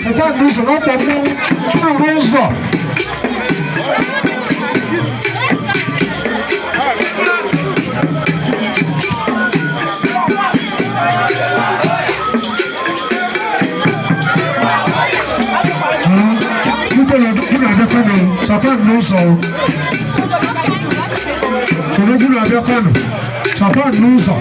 Chakwa n'ụzọ n'ọkpọ mmanwụ unu n'ụzọ. Biko na odogwu na-abịakwanụ, chakwa n'ụzọ. Odogwu na-abịakwanụ, chakwa n'ụzọ.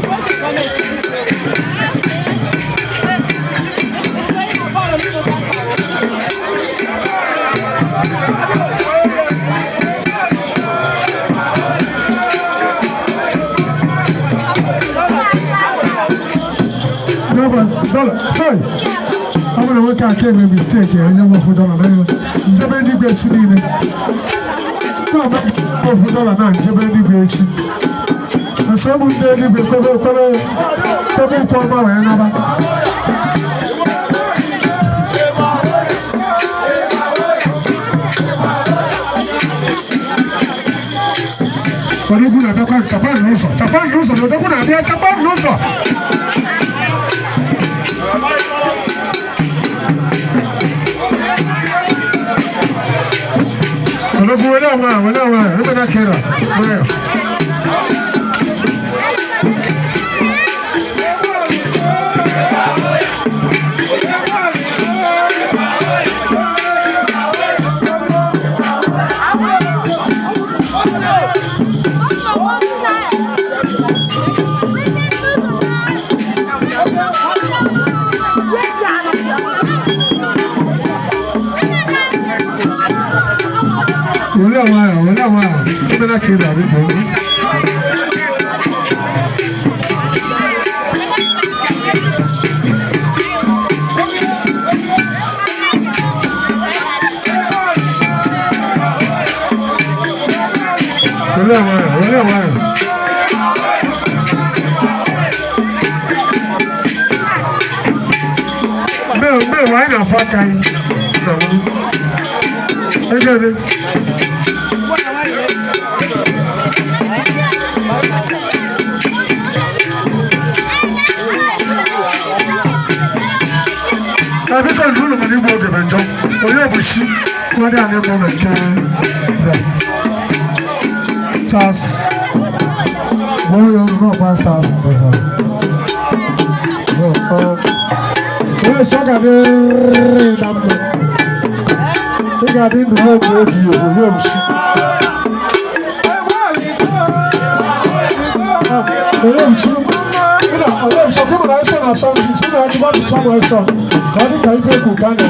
Dọla, hey! Ọ bụrụ na nwoke a ka eme mistake ya nye nwoke dọla na ya njebe eluigwe echi niile. Na ofu dọla na njebe eluigwe echi. Nsogbu ndị eluigwe kwebe kwebe kwebe ụkwụ ọma wee naba. Odogwu na-abịakwa, chakwa n'ụzọ, chakwa n'ụzọ na odogwu na-abịa, chakwa n'ụzọ. Odogwu were onwe a, were onwe a, ebe na kera, nwayọ. Were onwe a, were onwe a, ebe na kera, biko. Were onwe a, were onwe a. Mee mee anyị na-afọ aka anyị. Ego ebe. Biko ndị ụlọ mana igbu oge bụ njọ. Onye bụ chi nwadị anyị mụ na nke Charles. Bụọ ya ọnụ náà 5,000 bụ ha. Onye sọ ga-adị na mma. Ị ga-adị ndụ n'oge ebighị ebi, onye bụ chi. Onye bụ chi. Onye bụ chi, ọkụ na nsọ na asọ nsị, si na ajụba ncha bụ nsọ. Ka ọ dị ka ife ekwu ka a na